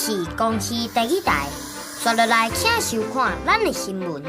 是公視第一台，刷落來請收看咱的新聞。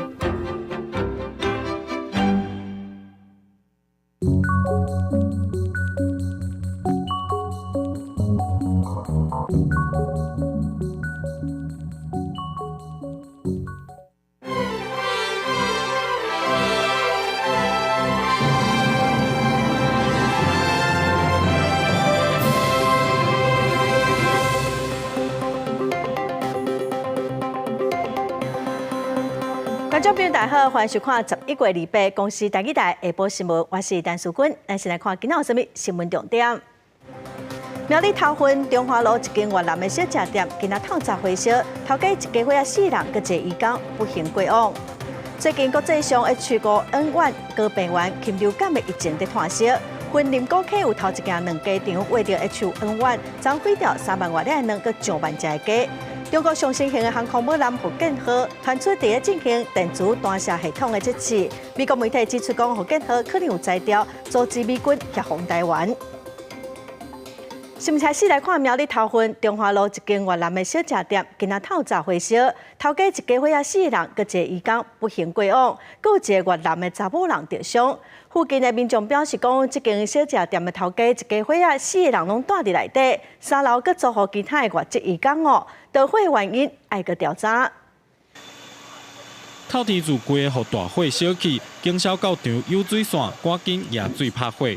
觀眾朋友大家好，歡迎收看11月28公視台語台下晡新聞，我是陳淑君。咱先來看今仔有啥物新聞重點。苗栗頭份中華路一間越南的小食店，今仔透早火燒，頭家一家伙仔四人，閣一個移工不幸過往。最近國際上 H5N1 高病原禽流感的疫情佇湠燒，雲林古坑有頭一間卵雞場餵著 H5N1，昨毀掉3萬外粒的卵，閣上萬隻的雞。中國上新型的航空母艦福建號傳出佇咧進行電子彈射系統的測試，美國媒體指出講，福建號可能有才調阻止美軍協防台灣。新聞開始來看苗栗頭份中華路一間越南的小食店，今仔透早火燒，頭家一家伙仔四個人，閣一個移工不幸過往，閣有一個越南的查某人著傷。附近的民眾表示講，這間小食店的頭家一家伙仔四個人攏蹛佇內底，三樓閣租予其他的外籍移工哦。導火原因愛閣調查。透天厝規个予大火燒去，警消到場油水線，趕緊壓水拍火。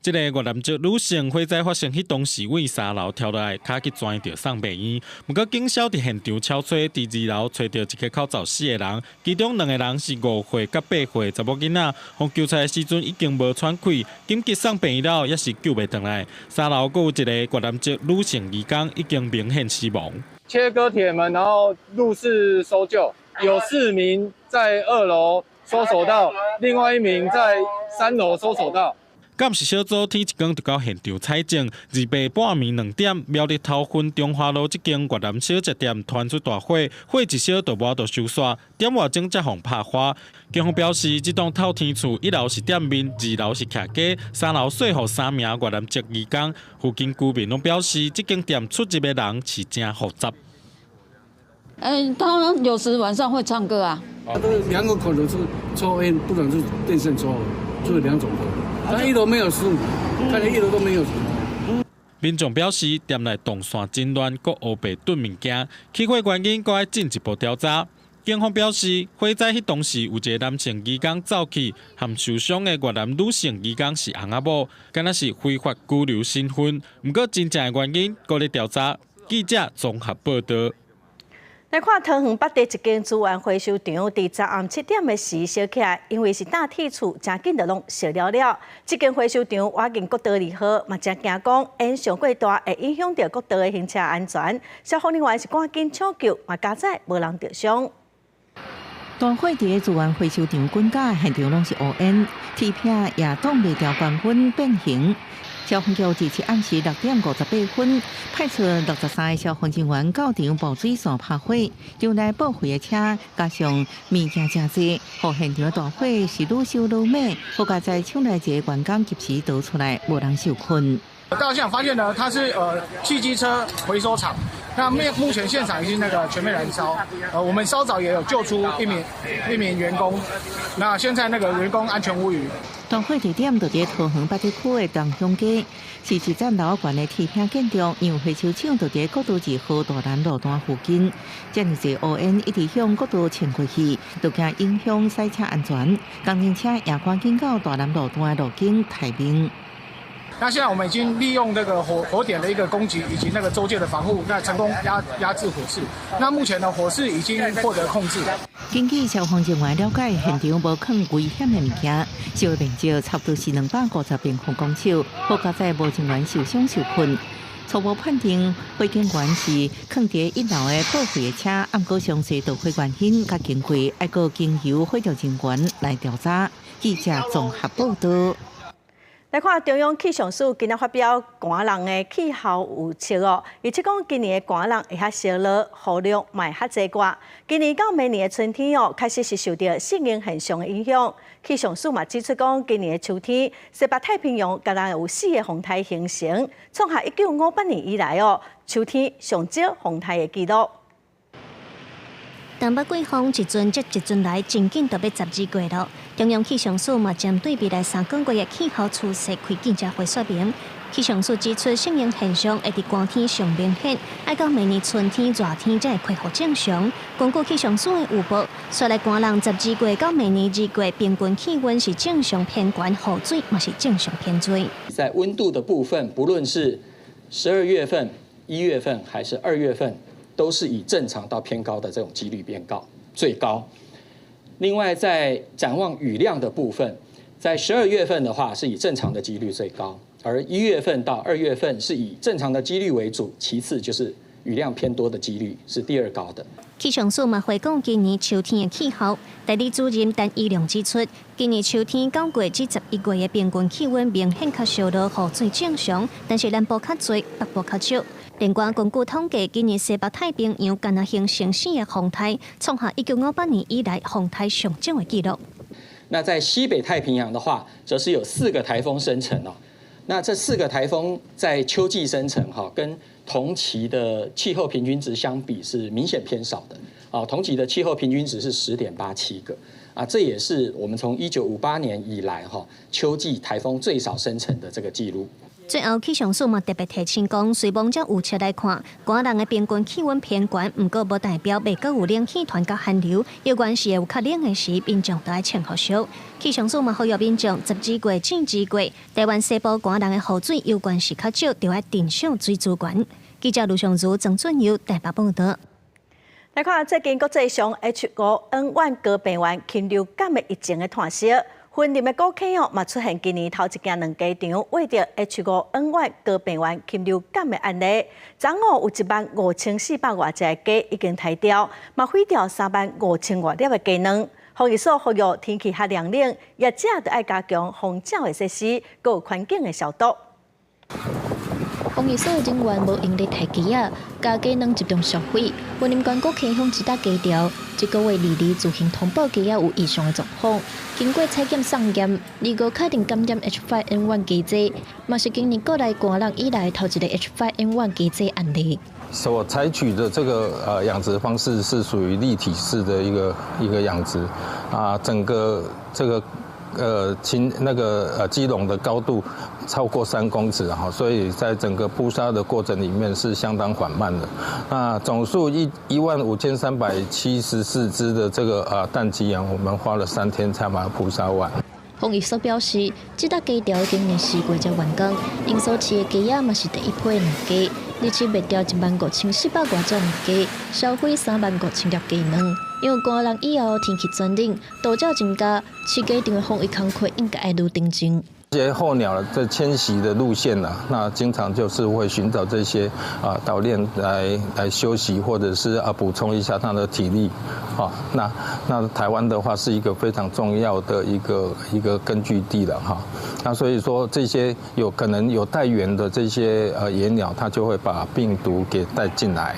這個越南籍女性火災發生彼當時，佇三樓跳落來，跤去跩著送病院。毋過警消佇現場搜揣，佇二樓揣著一家口十四個人，其中兩個人是5歲佮8歲查某囡仔，予救出來時陣已經無喘氣，緊急送病院了後，猶是救袂轉來。三樓閣有一個越南籍女性移工已經明顯死亡。切割鐵門，然後入室搜救，有4名在2樓搜索到，另外1名在3樓搜索到。監視小組天一光就到現場採證，28半暝2點，苗栗頭份中華路這間越南小食店傳出大火，火一燒就無法度收煞，點外鐘才予拍花。警方表示，這棟透天厝1樓是店面，2樓是徛家，3樓稅予3名越南籍移工。附近居民攏表示，這間店出入的人是誠複雜。他有時晚上會唱歌啊。兩個可能是抽菸，不能是電線抽，就兩種。但一樓沒有事，看見一樓都沒有什麼。民眾表示，店內動線真亂，閣烏白囤物件，起火原因閣愛進一步調查。警方表示，火災彼當時有一個男性移工走去，和受傷的越南女性移工是翁仔某，敢若是非法居留身份。毋過真正的原因閣咧調查。記者綜合報導。來看桃園北碇一間資源回收場，佇昨暗7點的時燒起來，因為是搭鐵厝，誠緊就攏燒了了。這間回收場倚近國道2號，嘛誠驚講煙傷過大會影響著國道的行車安全。消防人員是趕緊搶救，嘛佳哉無人著傷。大火佇咧資源回收場滾架，現場攏是烏煙，鐵片也擋袂牢關熏變形。消防局佇暗時6點58分，派出63個消防人員到場布水線拍火，場內報廢的車加上物件誠濟，予現場大火是愈燒愈猛。好佳哉廠內一個員工及時逃出來，無人受困。到現場發現呢，它是汽機車回收廠。那目前現場已經那個全面燃燒。我們稍早也有救出一名員工。那現在那個員工安全無虞。大火地點就佇桃園北碇區的東鄉街，是一層樓懸的鐵片建築，因為回收廠就佇國道2號大南路段附近，遮爾濟烏煙一直向國道衝過去，就驚影響賽車安全。工程車也趕緊到大南路段的路肩待命。那現在我們已經利用這個火點的一個攻擊，以及那個周界的防護，那成功壓制火勢。那目前呢，火勢已經獲得控制。根據消防人員了解，現場無囥危險的物件，燒的面積差不多是250平方公尺，好佳哉無人員受傷受困。初步判定，火警源是囥佇1樓的報廢的車，毋過詳細導火原因佮經過，愛閣經由火調人員來調查。記者綜合報導。來看中央氣象署今仔發表寒冷的氣候預測哦，預測講今年的寒冷會較燒熱，雨量嘛會較濟寡。今年到明年的春天哦，確實是受著聖嬰現象的影響。氣象署嘛指出講，今年的秋天，西北太平洋敢若有四個風颱形成，創下1958年以來哦，秋天上少風颱的紀錄。東北季風一陣接一陣來，真緊就欲12月囉。中央氣象署嘛針對未來3個月的氣候趨勢開記者會說明。氣象署指出，聖嬰現象會佇寒天上明顯，愛到明年春天熱天才會恢復正常。根據氣象署的預報，紲來寒冷12月到明年2月，平均氣溫是正常偏懸，雨水嘛是正常偏濟。在溫度的部分，不論是12月份、1月份還是2月份，都是以正常到偏高的這種幾率變高，最高。另外，在展望雨量的部分，在12月份的話是以正常的幾率最高，而1月份到2月份是以正常的幾率為主，其次就是雨量偏多的幾率是第二高的。氣象署嘛回顧今年秋天的氣候，代理主任陳怡良指出，今年秋天9月至11月的平均氣溫明顯較燒熱，雨水正常，但是南部較濟，北部較少。另外，根據統計，今年西北太平洋敢若形成四个風颱，創下1958年以來風颱上少的紀錄。那在西北太平洋的話，則是有四個颱風生成哦。那這四個颱風在秋季生成，哈，跟同期的氣候平均值相比是明顯偏少的。哦，同期的氣候平均值是10.87個，啊，這也是我們從1958年以來，哈，秋季颱風最少生成的這個記錄。最後，氣象署嘛特別提醒講，雖罔照預測來看，寒冷的平均氣溫偏懸，毋過無代表袂閣有冷氣團佮寒流，猶原是會有較冷的時，民眾都愛穿予俗。氣象署嘛呼籲民眾，12月至2月，台灣西部寒冷的雨水猶原是較少，著愛珍惜水資源。記者盧尚如、曾俊佑台北報導。來看最近國際上 H5N1 高病原禽流感的疫情的湠息。雲林的古坑哦，嘛出現今年頭一間卵雞場秽著 H5N1 高病原禽流感的案例，昨午有15,400外隻雞已經刣掉，嘛毀掉35,000外粒的雞卵。防疫所呼籲天氣較涼冷，業者著愛加強防鳥的設施，閣有環境的消毒。防疫所的人員無閒咧刣雞仔，共雞卵集中銷毀。雲林縣古坑鄉一搭雞巢，這個月22自行通報雞仔有異常的狀況，經過採檢送驗，2號確定感染 H5N1 雞災，嘛是今年國內寒冷以來頭一个 H5N1 雞災案例。所採取的這個養殖方式是屬於立體式的一個養殖，啊，整個這個禽那個雞籠的高度超過3公尺哈，所以在整個撲殺的過程裡面是相當緩慢的。那總數15,374隻的這個蛋雞啊，我們花了3天才把它撲殺完。防疫所表示，這搭雞巢今年4月才完工，𪜶所飼的雞仔嘛是第一批卵雞，日期滅掉15,400外隻卵雞，銷毀35,000粒雞卵。因為寒冷以後天氣轉冷，渡鳥增加，飼雞場的防疫工課應該愛愈認真。這些候鳥的遷徙的路線呢，那經常就是會尋找這些啊島鏈來休息，或者是啊補充一下它的體力。啊，那台灣的話是一個非常重要的一個根據地了哈。那所以說這些有可能有帶源的這些野鳥，它就會把病毒給帶進來。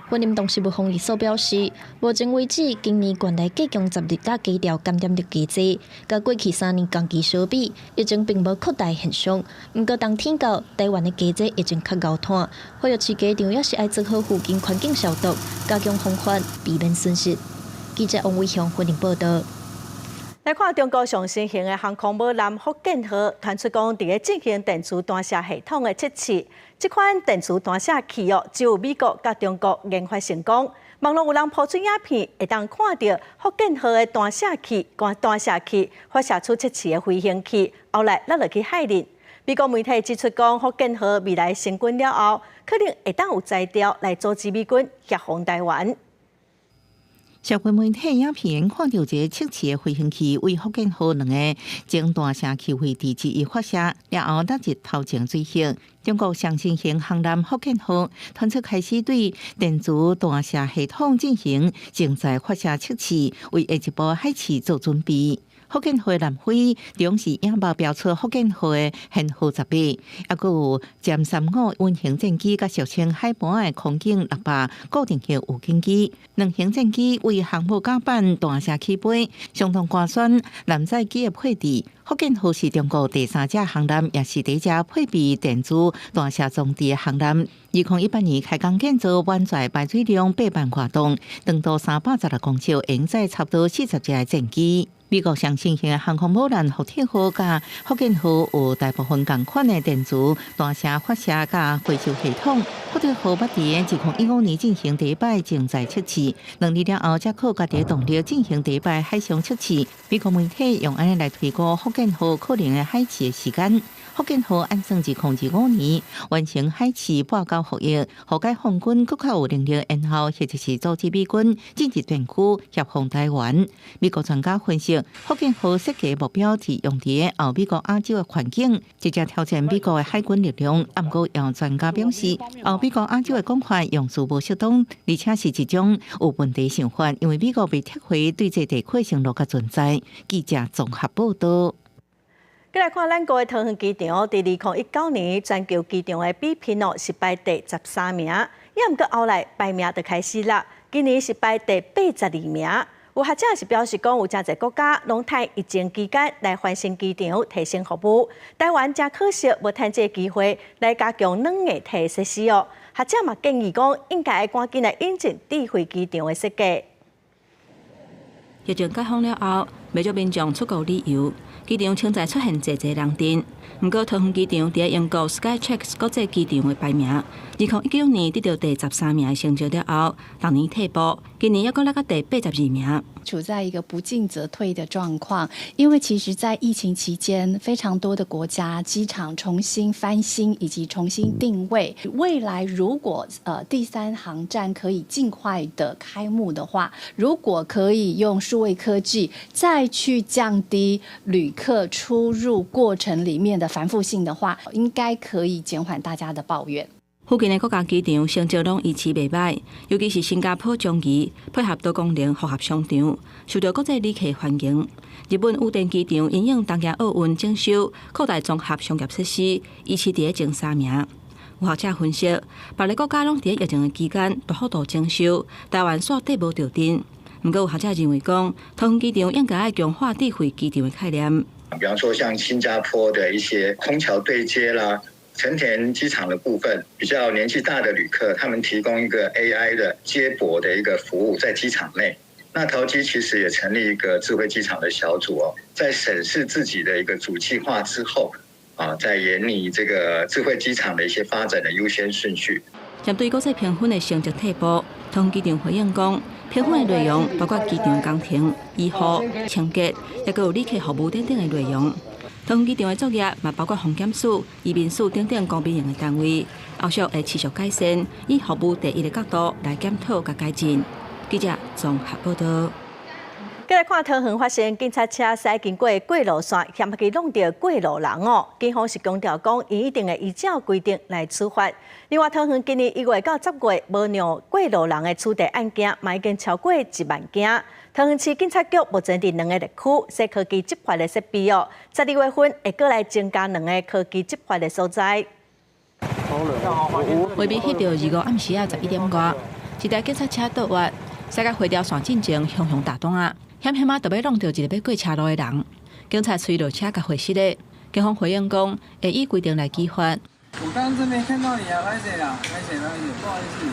雲林動植物防疫所表示，目前為止，今年縣內計共12搭雞巢感染著雞災，佮過去3年同期相比，疫情並無擴大現象。毋過冬天到，台灣的雞災疫情較𠢕湠，呼籲飼雞場猶是愛做好附近環境消毒，加強防範，避免損失。記者王偉雄雲林報導。來看中國上新型的航空母艦福建號，傳出講佇咧進行電磁彈射系統的測試。這款電磁彈射器哦，只有美國佮中國研發成功。網路有人 po 出影片，會當看著福建號的彈射器，彈射器發射出測試的飛行器，後來落落去海裡。美國媒體指出講，福建號未來成軍了後，可能會當有才調來阻止美軍協防台灣。社會媒體影片看著一個測試的飛行器為福建號兩个前彈射器位置之一發射，了後落入頭前水域。中國上新型航艦福建號傳出開始對電磁彈射系統進行靜載發射測試，為下一步海試做準備。福建號南飛，中時影報標出福建號的編號18，抑閣有殲35隱形戰機，佮俗稱海豚的空警600固定型預警機，兩型戰機為航母甲板彈射起飛，相當寒酸。艦載機的配置，福建號是中國第三隻航艦，也是第一隻配備電子彈射裝置的航艦。2018年開工建造，滿載排水量8萬外噸，長度316公尺，營載差不多40隻的戰機。美國上新型的航空母艦福特號佮福建號有大部分仝款的電磁彈射發射佮回收系統。福特號捌佇2015年進行第一擺靜載測試，2年了後才靠家己動力進行第一擺海上測試。美國媒體用按呢來推估福建號可能的海試的時間。福建號按算2025年完成海試報交服役，予解放軍閣較有能力延後或者是阻止美軍進入戰區協防台灣。美國專家分析，福建號設計目標是用佇後美國亞洲的環境，直接挑戰美國的海軍力量。毋過，有專家表示，後美國亞洲的講法用詞無適當，而且是一種有問題想法，因為美國袂撤回對這地區承諾佮存在。記者綜合報道。閣來看咱國的桃園機場，佇2019年全球機場的比拼哦，是排第13名，也毋過後來排名就開始啦。今年是排第82名。有學者是表示講，有誠濟國家攏趁疫情期間來翻新機場，提升服務。台灣誠可惜無趁這個機會來加強軟硬體設施哦。學者嘛建議講，應該趕緊來引進智慧機場的設計。疫情解封了後，袂少民眾出國旅遊，機場穿在出現濟濟人陣。毋過桃園機場佇英國 Skytrax 國際機場的排名，2019年得到第13名的成績了後，逐年退步，今年猶閣落到第82名。處在一個不進則退的狀況，因為其實，在疫情期間，非常多的國家機場重新翻新以及重新定位。未來如果第三航站可以盡快的開幕的話，如果可以用數位科技再去降低旅客出入過程裡面的繁複性的話，應該可以減緩大家的抱怨。附近的國家機場成績攏維持袂䆀，尤其是新加坡樟宜配合多功能複合商場，受到國際旅客歡迎。日本羽田機場因應東京奧運整修，擴大綜合商業設施，維持佇咧前三名。有學者分析，別个國家攏佇疫情的期間大幅度整修，台灣煞綴無著陣。毋過有學者認為講，桃園機場應該愛強化智慧機場的概念。比方說，像新加坡的一些空橋對接啦。成田機場的部分，比較年紀大的旅客，他們提供一個 AI 的接駁的一個服務在機場內。那桃機其實也成立一個智慧機場的小組哦，在審視自己的一個主計劃之後，啊，在研擬這個智慧機場的一些發展的優先順序。針對國際評分的成績退步，桃園機場回應講，評分的內容包括機場工程、醫護、清潔，抑閣有旅客服務等等的內容。桃園機場的作業嘛，包括防檢署、移民署等等公民營的單位，後續會持續改善，以服務第一的角度來檢討佮改進。記者綜合報道。閣來看桃園發生警察車駛經過過路線，險仔去挵著過路人哦。警方是強調講，𪜶一定會依照規定來處罰。另外，桃園今年1月到10月，無讓過路人的取締案件，嘛已經超過1萬件。桃園市警察局目前佇兩個特區設科技執法的設備哦，12月份會閣來增加兩個科技執法的所在。畫面翕著25暗時仔11點外，一台警察車倒彎，駛到回條線進前，雄雄大動啊！險險仔，就欲挵著一個欲過車路的人，警察催落車共會失的。警方回應講，會依規定來處罰。我剛剛真沒看到你啊，歹勢啦，歹勢，歹勢，不好意思。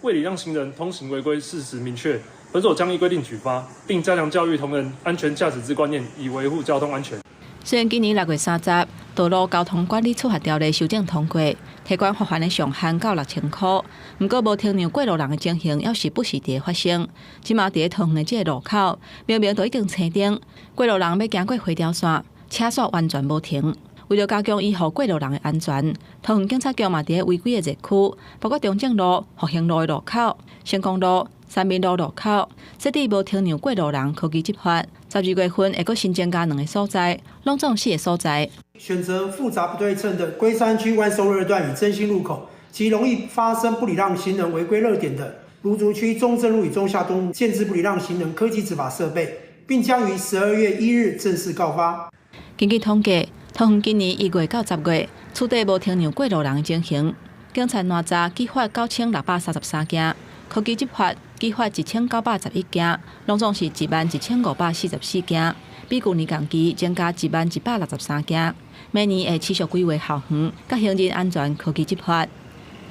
未禮讓行人通行違規事實明確，本所將依規定舉發，並加強教育同仁安全駕駛之觀念，以維護交通安全。雖然今年6月30，道路交通管理處罰條例修正通過，提懸罰鍰的上限到6000箍，毋過無停讓過路人的情形，猶是不時佇咧發生。這馬佇咧桃園的這個路口，明明都已經青燈，過路人欲行過回條線，車煞完全無停。為著加強維護過路人的安全，桃園警察局嘛佇咧違規的熱區，包括中正路、復興路的路口、成功路、三民路路口，設置無停讓過路人科技執法。12月份會閣新增加兩個所在，攏總四個所在。選擇複雜不對稱的龜山區萬壽二段與真心路口及容易發生不禮讓行人違規熱點的蘆竹區中正路與忠孝東路，建置不禮讓行人科技執法設備。並將於12月1日正式告發。根據統計，桃園今年1月到10月，處理無停讓過路人的情形，警察攔查舉發9633件，科技執法舉發1911件，攏總是11,544件，比舊年同期增加10,163件。每年會持續規劃校園佮行人安全科技執法。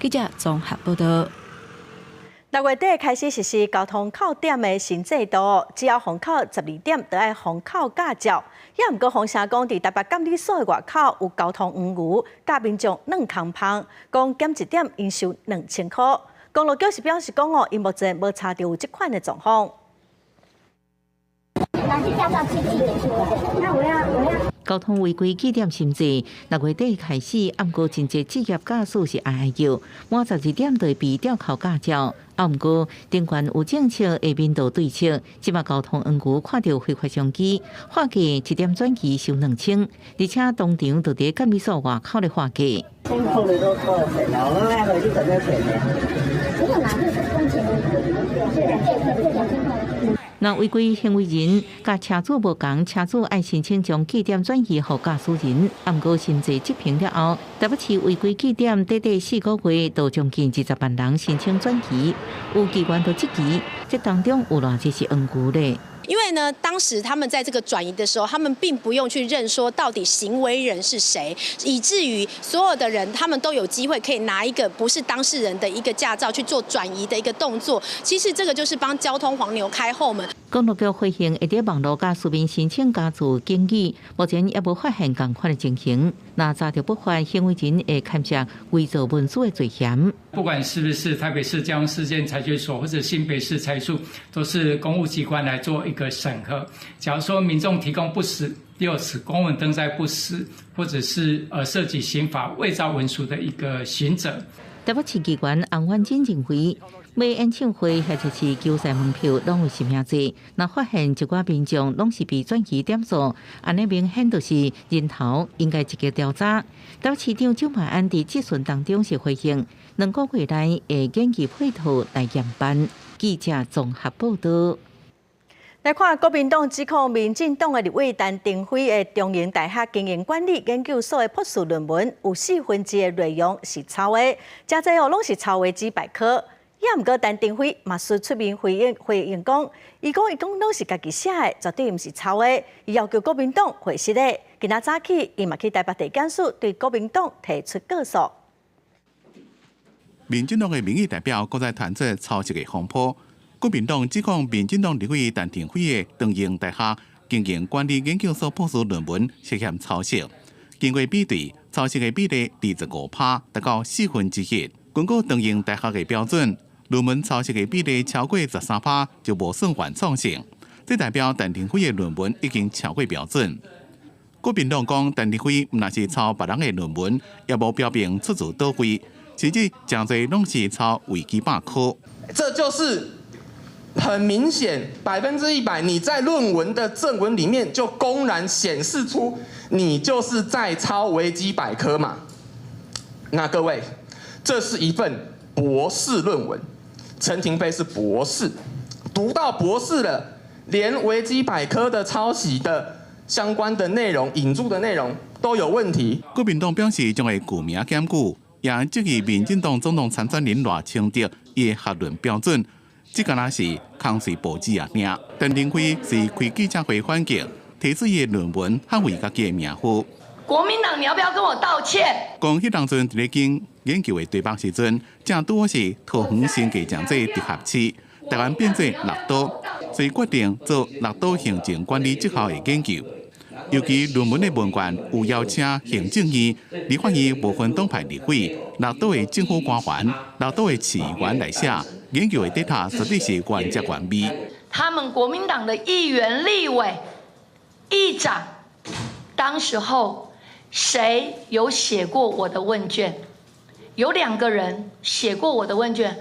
記者綜合報道。6月底開始實施交通扣點的新制度，只要封口12點，就愛封扣駕照。也毋過風聲講，佇台北監理所的外口有交通黃牛，教民眾軟空芳，講減一點應收2000箍。公路局是表示講哦，𪜶目前無查著有這款的狀況。那我要我要。交通違規記點新制，6月底開始，毋過真濟職業駕駛是哀哀叫，滿12點就會被吊扣駕照。啊，毋過頂懸有政策，下面就對策。這馬交通黃牛看著非法商機，劃價一點轉移收2000，而且當場就佇監理所外口咧劃價。扣的都扣錢了，我那回去準備錢的。沒有啦，就是工錢，這2000塊。若違規行為人佮車主無仝，車主愛申請將記點轉移予駕駛人。毋過新制執行了後，台北市違規記點短短4個月，就將近20萬人申請轉移。有議員就質疑，這當中有偌濟是黃牛咧？因為呢，當時他們在這個轉移的時候，他們並不用去認說到底行為人是誰，以至於所有的人，他們都有機會可以拿一個不是當事人的一個駕照去做轉移的一個動作。其實這個就是幫交通黃牛開後門。公路局回應會佇網路佮書面申請加注警語，目前猶無發現仝款的情形。若查著不法行為人會牽涉偽造文書的罪嫌。不管是不是台北市交通事件裁決所或者新北市裁處，都是公務機關來做一個審核。假如說民眾提供不實，又使公文登載不實，或者是涉及刑法偽造文書的一個刑責。台北市議員洪婉珍認為，買演唱會或者是球賽門票攏有實名制，若發現一寡民眾攏是被轉移點數，按呢明顯就是人頭，應該積極調查。台北市長蔣萬安佇質詢當中是回應，2個月內會研議配套來嚴辦。記者綜合報道。來看國民黨指控民進黨的立委陳亭妃的中興大學經營管理研究所的博士論文有1/4的內容是抄的，誠濟哦攏是抄維基百科。也毋過陳亭妃嘛是出面回應回應講，伊講伊講攏是家己寫的，絕對毋是抄的。伊要求國民黨回實的。今仔早起，伊嘛去台北地檢署對國民黨提出告訴。民進黨的民意代表閣再傳出抄襲的風波。國民黨指控民進黨立委陳亭妃的長榮大學經營管理研究所博士論文涉嫌抄襲，經過比對，抄襲的比例25%，達到1/4。根據長榮大學的標準，論文抄襲的比例超過13%就無算原創性，這代表陳亭妃的論文已經超過標準。國民黨講陳亭妃毋但是抄別人的論文，也無標明出自佗位，甚至誠濟攏是抄維基百科。這就是很明顯，100%，你在論文的正文裡面就公然顯示出你就是在抄維基百科嘛。那各位，這是一份博士論文，陳亭妃是博士，讀到博士了，連維基百科的抄襲的相關的內容、引注的內容都有問題。國民黨表示將會具名檢舉，也質疑民進黨總統參選人賴清德伊的學論標準。這敢若是空喙報紙仔爾。陳亭妃是開記者會反擊，提出伊的論文捍衛家己的名號。國民黨，你要不要跟我道歉？講彼當陣佇咧經研究的題目時陣，正拄好是桃園新界轉做直轄市，台灣變做六都，所以決定做六都行政管理績效的研究。尤其論文的文件有邀請行政院、立法院無分黨派立委、六都的政府官員、六都的市議員來寫。研究的 data 絕對是原汁原味。他們國民黨的議員、立委、議長，當時候誰有寫過我的問卷？有兩個人寫過我的問卷，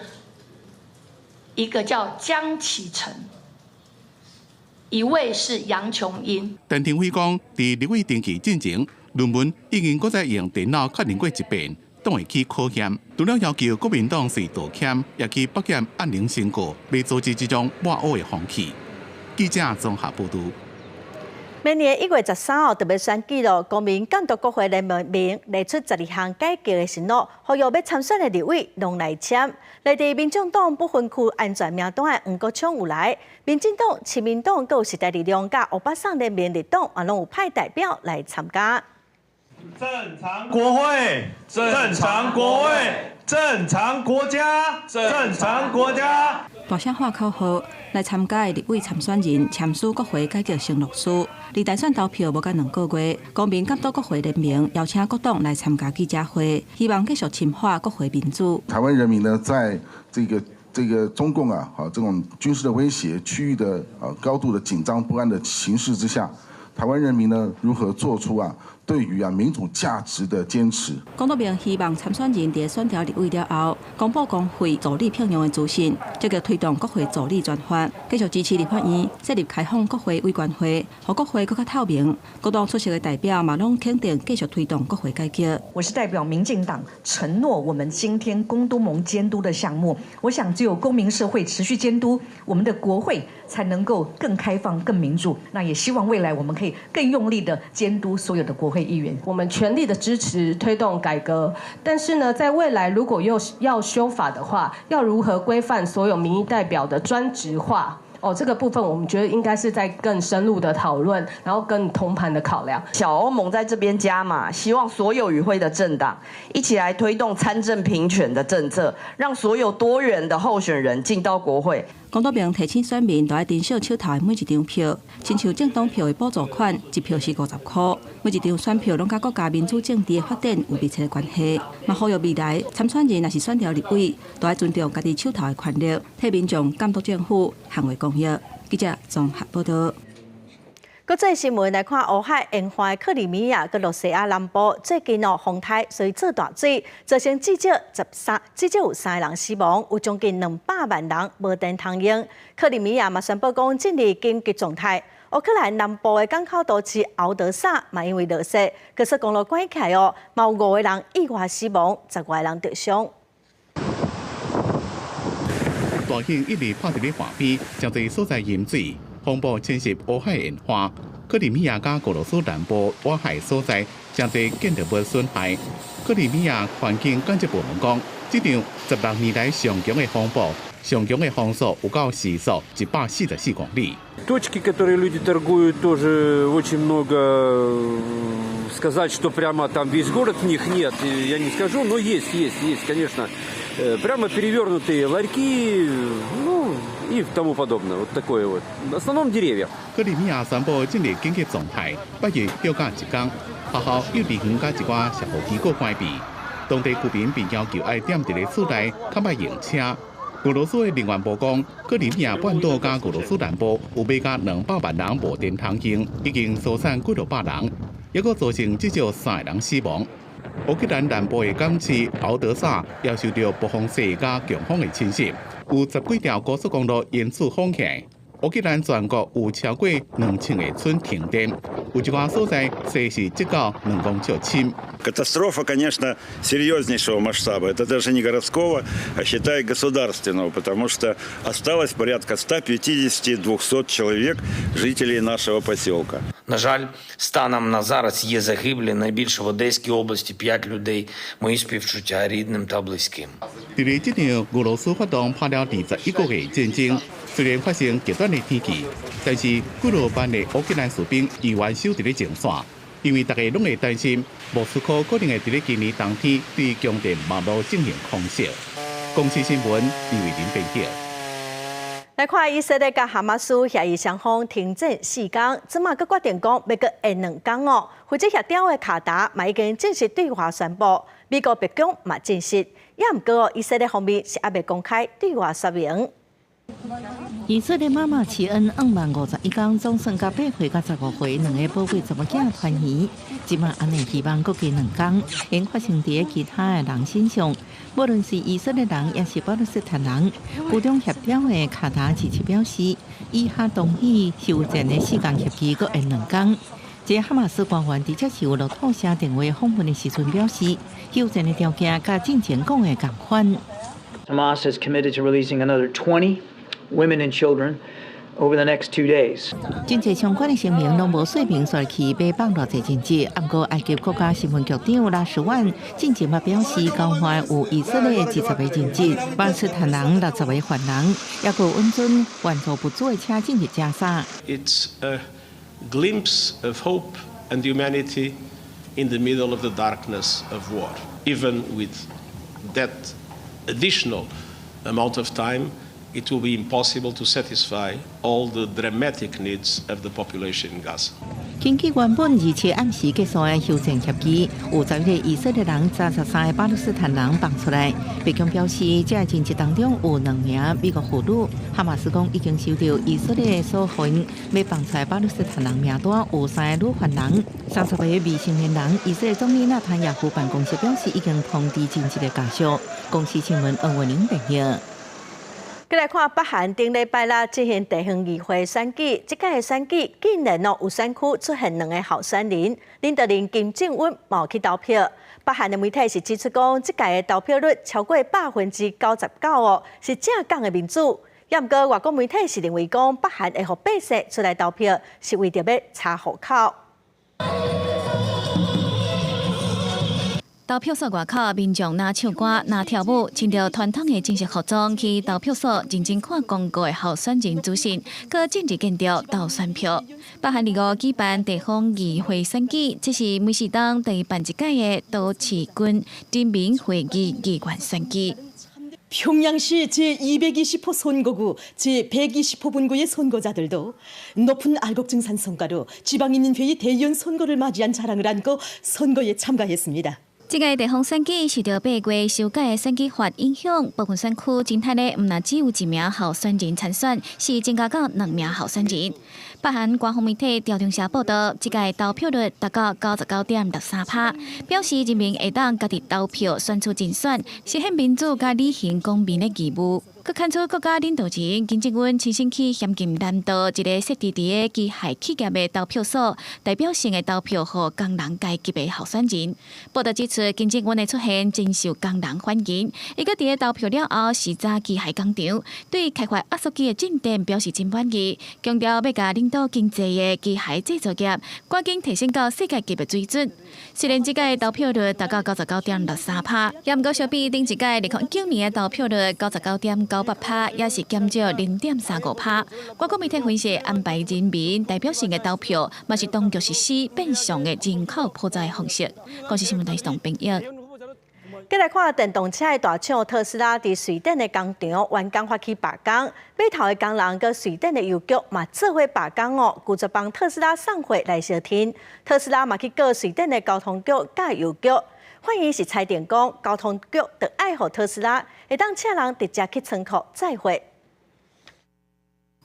一個叫江啟臣，一位是楊瓊英。陳亭妃講，佇立委登記進前，論文已經閣再用電腦確認過一遍。當會去考驗，除了要求國民黨是道歉，也去北檢按鈴申告，欲阻止這種抹烏的風氣。記者綜合報導。明年1月13號就欲選舉囉，公民監督國會聯盟提出12項改革的承諾，呼籲欲參選的立委攏來簽。來自民眾黨不分區安全名單的黃國昌有來，民進黨、親民黨、閣有時代力量佮歐巴桑聯盟立黨也攏有派代表來參加。正常國會，正常國會，正常國家，正常國家。大聲喊口號來參加的立委參選人簽署國會改革承諾書。離大選投票無夠2個月，公民監督國會聯盟邀請各黨來參加記者會，希望繼續深化國會民主。台灣人民呢，在這個中共啊，這種軍事的威脅、區域的啊高度的緊張不安的形勢之下，台灣人民呢，如何做出啊對於啊民主價值的堅持？龔卓明希望參選人佇選調立委了後，公布公會助理聘用的資訊，積極推動國會助理專法，繼續支持立法院設立開放國會委員會，予國會閣較透明。各黨出席的代表嘛攏肯定繼續推動國會改革。我是代表民進黨承諾，我們今天公督盟監督的項目，我想只有公民社會持續監督，我們的國會才能夠更開放、更民主。那也希望未來我們可以更用力的監督所有的國會議員。我們全力的支持推動改革，但是呢，在未來如果又要修法的話，要如何規範所有民意代表的專職化？哦，這個部分我們覺得應該是在更深入的討論，然後更通盤的考量。小歐盟在這邊加碼，希望所有與會的政黨一起來推動參政平權的政策，讓所有多元的候選人進到國會。龔卓明提醒選民，都愛珍惜手頭的每一張票，親像政黨票的補助款，一票是50塊，每一張選票攏佮國家民主政治的發展有密切的關係。嘛，呼籲未來參選人若是選著立委，都愛尊重家己手頭的權力，替民眾監督政府，捍衛公益。記者綜合報導。國際新聞來看，烏海沿岸克里米亞佮羅西亞南部最近哦風颱，所以做大水，造成至少13，至少有三個人死亡，有將近200萬人無電通用。克里米亞嘛宣布講進入緊急狀態。烏克蘭南部的港口都市敖德薩嘛因為落雪，高速公路關起來哦，嘛有五個人意外死亡，十外人著傷。大雨一直拍佇咧岸邊，誠濟所在淹水，風暴侵襲烏海沿岸，克里米亞佮俄羅斯南部外海所在，誠濟建築物損害。克里米亞環境監測部門講，這場16年來上強的風暴，上強的風速有到時速144公里。 Точки, которые люди торгуют, тоже очень много. Сказать, что прямо там весь город в них нет, я не скажу, но есть, есть, есть, конечно. Прямо перевернутые ларьки, ну и тому подобное, вот такое вот. В основном деревья. 克里米亞宣布進入緊急狀態，8日休假一工，學校、幼兒園佮一寡社福機構關閉。當地居民被要求愛踮佇咧厝內，較莫用車。俄羅斯的能源部講，克里米亞半島佮俄羅斯南部有欲到200萬人無電通用，已經疏散幾落百人，猶閣造成至少三個人死亡。烏克蘭南部的港市敖德薩也受著暴風雪佮強風的侵襲，有十幾條高速公路因此封起。烏克蘭全國有超過2000個村停電，有一寡所在雪是積到2公尺深。 Катастрофа, конечно, серьезнейшего масштаба. Это даже не городского, а считай государственного, потому что осталось порядка 150-200 человек, жителей нашего поселка. На жаль, станом на зараз є загиблі найбільше в Одеській області 5 людей. Мої співчуття рідним та близьким. 佇咧這場俄羅斯發動拍了21個月戰爭，雖然發生極端的天氣，但是幾落萬的烏克蘭士兵依然守佇咧前線，因為大家攏會擔心莫斯科可能會佇咧今年冬天對供電網路進行空襲。公視新聞李偉林編輯。來看以色列佮哈馬斯協議雙方停戰4工，這馬閣決定講欲閣延2工哦。負責協調的卡達嘛已經正式對外宣布，美國白宮嘛證實，也毋過以色列方面是猶未公開對外說明。以色列媽媽齊恩5萬51工，總算佮8歲佮15歲兩个寶貝查某囝團圓。這馬按呢希望閣加2工，會發生佇其他的人身上。無論是以色列人，抑是巴勒斯坦人，居中協調的卡達支持表示，以哈同意休戰的4工協議閣延2工。這哈馬斯官員佇接受路透社電話訪問的時陣表示，休戰的條件佮進前講的仝款。 Hamas has committed to releasing another 20 women and children over the next 2 days. 真濟相關的聲明攏無說明煞去欲放偌濟人質，毋過埃及國家新聞局長拉什萬進前嘛表示，交換有以色列20個人質、巴勒斯坦人60個犯人，抑閣允准援助物資的車進入加沙。 It's a glimpse of hope and humanity in the middle of the darkness of war. Even with that additional amount of time, it will be impossible to satisfy all the dramatic needs of the population in Gaza. 根據原本27暗時結束的休戰協議，有11個以色列人、33個巴勒斯坦人放出來。白宮表示，這人質當中有兩名美國婦女。哈馬斯講已經收到以色列所予欲放出來巴勒斯坦人名單，有三個女犯人、30個未成年人。以色列總理納坦雅胡辦公室表示，已經通知人質的家屬。公視新聞黃文玲報道。閣來看北韓頂禮拜六進行地方議會選舉，這屆的選舉竟然哦有選區出現兩个候選人，領導人金正恩嘛去投票。北韓的媒體是指出講，這屆的投票率超過99%哦，是正港的民主。也毋過外國媒體是認為講，北韓會予百姓出來投票，是為著欲查戶口。投票所外口，民眾若唱歌、若跳舞，穿著傳統的正式服裝去投票所，認真看公告的候選人資訊，閣政治見著投選票。北韓25舉辦地方議會選舉，這是每四冬第辦一屆的都市郡人民會議議員選舉。 평양시 제220호 선거구 제120호 분구의 선거자들도 높은 알곡증산 성과로 지방인민회의 대의원 선거를 맞이한 자랑을 안고 선거에 참가했습니다. 這屆地方選舉受著八月修改的選舉法影響，部分選區真太咧，毋但只有一名候選人參選，是增加到兩名候選人。北韓官方媒體朝中社報道，這屆投票率達到99.63%，表示人民會當家己投票選出人選，實現民主佮履行公民的義務。閣看出國家領導人金正恩親身去咸鏡南道一個設置佇个機械企業的投票所，代表性的投票予工人階級的候選人。報道指出，金正恩的出現真受工人歡迎。伊閣佇个投票了後，視察機械工廠，對開發壓縮機的進展表示真滿意，強調欲共領導經濟的機械製造業趕緊提升到世界級的水準。雖然這屆投票率達到99.63%，也毋過相比頂一屆2019年的投票率99.98%，也是減少0.35%。外國媒體分析，安排人民代表性的投票，嘛是當局實施變相的人口普查的方式。公視新聞台編譯。閣來看電動車的大廠特斯拉，佇瑞典的工廠員工發起罷工，碼頭的工人佮瑞典的郵局嘛做伙罷工哦，拒絕幫特斯拉送貨來相挺。特斯拉嘛去告瑞典的交通局佮郵局，法院是裁定講，交通局著愛予特斯拉會當請人直接去倉庫載貨。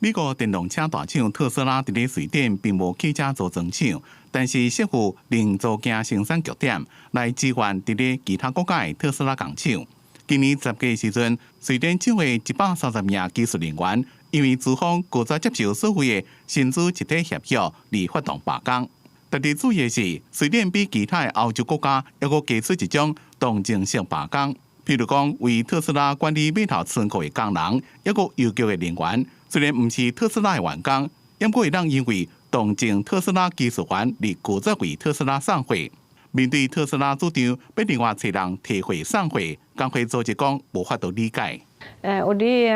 美國電動車大廠特斯拉佇咧瑞典並無汽車組裝廠，但是設有零組件生產據點來支援佇咧其他國家的特斯拉工廠。今年10月時陣，瑞典廠的130名技術人員因為資方拒絕接受所謂的薪資集體協約而發動罷工。特別注意的是，瑞典比其他的歐洲國家猶閣加出一種動靜式罷工，譬如講為特斯拉管理碼頭倉庫的工人，抑閣郵局的人員。雖然毋是特斯拉的員工，毋過會當因為同情特斯拉技術員而拒絕為特斯拉送貨。面對特斯拉主張欲另外揣人提貨送貨，工會組織講無法度理解。 Och det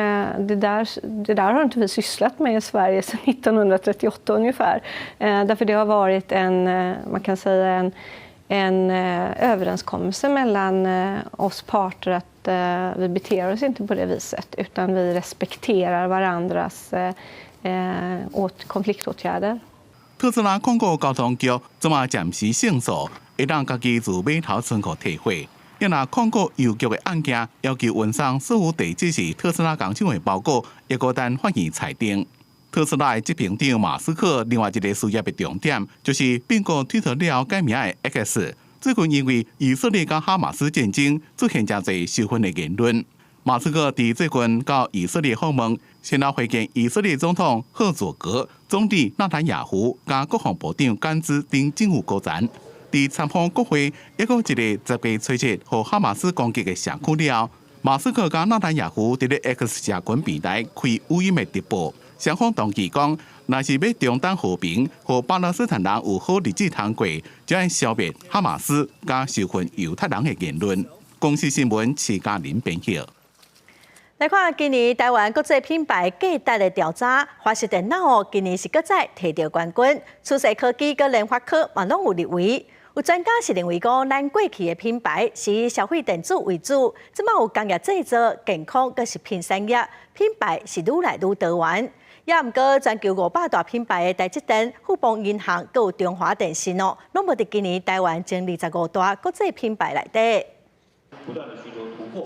där har inte vi sysslat med i Sverige sedan 1938 ungefär. Därför det har varit en, man kan säga en överenskommelse mellan oss parter att vi beter oss inte på det viset utan vi respekterar varandras konfliktåtgärder. 特斯拉控告交通局這馬暫時勝訴，會當家己自碼頭倉庫提貨。若控告郵局的案件，要求運送所有地址是特斯拉工廠的包裹，抑閣等法院裁定。特斯拉的執行長馬斯克另外一个事業的重點，就是併購推特了後改名的 X。最近因為以色列佮哈馬斯戰爭出現誠濟仇恨的言論。馬斯克佇最近到以色列訪問，先後會見以色列總統赫佐格、總理納坦雅胡、佮國防部長甘茲等政府高層。佇參訪國會，抑閣一个10月初七予哈馬斯攻擊的社區了後，馬斯克佮納坦雅胡佇咧 X 社群平台開語音的直播，雙方同意講，若是欲中東和平，予巴勒斯坦人有好日子通過，就愛消滅哈馬斯佮仇恨猶太人的言論。公視新聞徐嘉玲編譯。來看今年台灣國際品牌價值的調查，華碩電腦哦，今年是閣再提著冠軍，趨勢科技佮聯發科嘛攏有入圍。有專家是認為講，咱過去的品牌是以消費電子為主，這馬有工業製造、健康佮食品產業，品牌是愈來愈多元。也毋過全球500大品牌的台積電、富邦銀行、閣有中華電信哦，攏無佇今年台灣前25大國際品牌內底。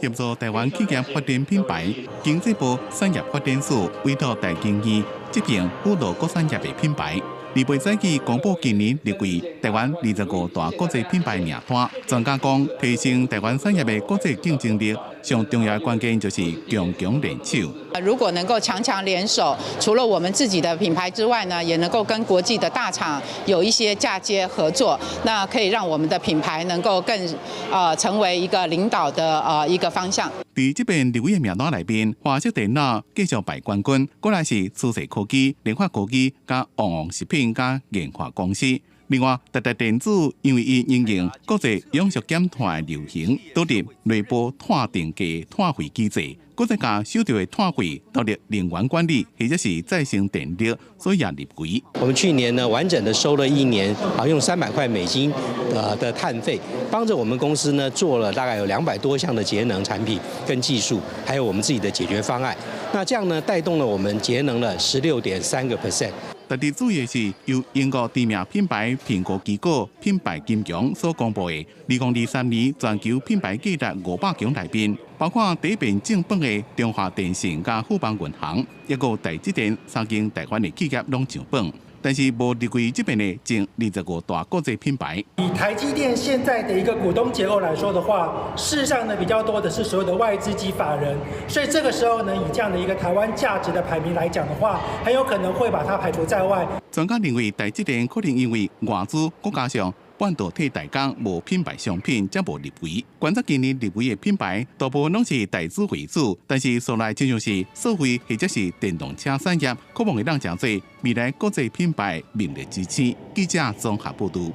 協助台灣企業發展品牌，經濟部產業發展署委託台經院執行輔導各產業的品牌。2八早起公布今年入圍台灣25大國際品牌名單。專家講，提升台灣產業的國際競爭力，上重要的關鍵就是強強聯手。如果能夠強強聯手，除了我們自己的品牌之外呢，也能夠跟國際的大廠有一些嫁接合作，那可以讓我們的品牌能夠更成為一個領導的一個方向。佇這遍入圍的名單內面，華碩電腦繼續排冠軍，過來是趨勢科技、聯發科技、佮旺旺食品、佮研發公司。另外，台達電子因為伊應用國際永續減碳的流行，導入內部碳定價碳費機制，閣再共收著的碳費投入能源管理或者是再生電力，所以也入圍。我們去年呢，完整的收了一年，啊，用300塊美金的碳費，幫着我們公司呢做了大概有200多項的節能產品跟技術，還有我們自己的解決方案。那這樣呢，帶動了我們節能了16.3%。特別注意的是，由英國知名品牌評估機構品牌金強所公布的2023年全球品牌價值500強內面，包括第一遍正榜的中華電信佮富邦銀行，抑閣有台積電三間台灣的企業攏上榜。但是無入圍這遍的前25大國際品牌。以台積電現在的一個股東結構來說的話，事實上呢比較多的是所有的外資及法人，所以這個時候呢，以這樣的一個台灣價值的排名來講的話，很有可能會把它排除在外。專家認為，台積電可能因為外資，閣加上半導體代工無品牌商品，才無入圍。觀察今年入圍的品牌，大部分攏是台資為主，但是數來親像是數位或者是電動車產業，可望會當成做未來國際品牌明日之星。記者綜合報導。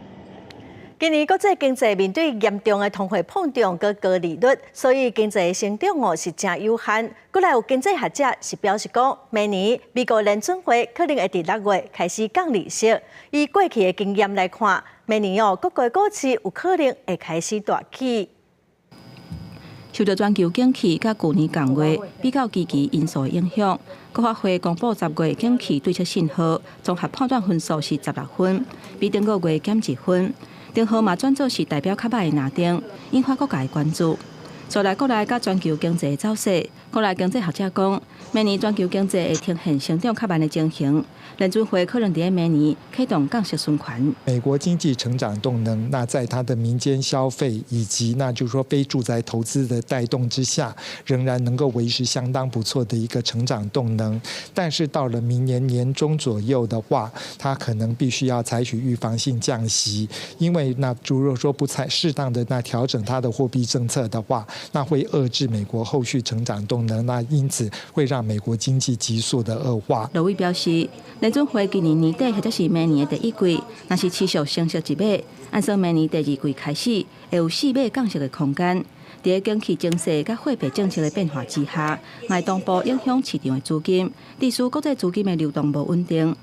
今年國際經濟面對嚴重的通貨膨脹佮高利率，所以經濟成長哦是誠有限。閣來有經濟學者是表示講，明年美國聯準會可能會佇6月開始降利息。以過去的經驗來看，明年哦各國股市有可能會開始大起。受著全球景氣佮舊年仝月比較基期因素的影響，國發會公布10月景氣對策信號，綜合判斷分數是16分，比頂個月減1分。燈號嘛轉做是代表較䆀的藍燈，引發各界關注。再來國內佮全球經濟走勢，國內經濟學者講，明年全球經濟會呈現成長較慢的情形，聯準會可能佇明年啟動降息循環。美國經濟成長動能，那在它的民間消費以及那就是說非住宅投資的帶動之下，仍然能夠維持相當不錯的一個成長動能。但是到了明年年中左右的話，它可能必須要採取預防性降息，因為那如果說不採適當的那調整它的貨幣政策的話，那會遏制美國後續成長動能，那因此會讓美國經濟急速的惡化。盧偉表示，聯準會今年年底或者是明年的第一季，若是持續升息一碼，按算明年第二季開始會有四碼降息的空間。佇景氣情勢佮貨幣政策的變化之下，會同步影響市場的資金，致使國際資金的流動無穩定。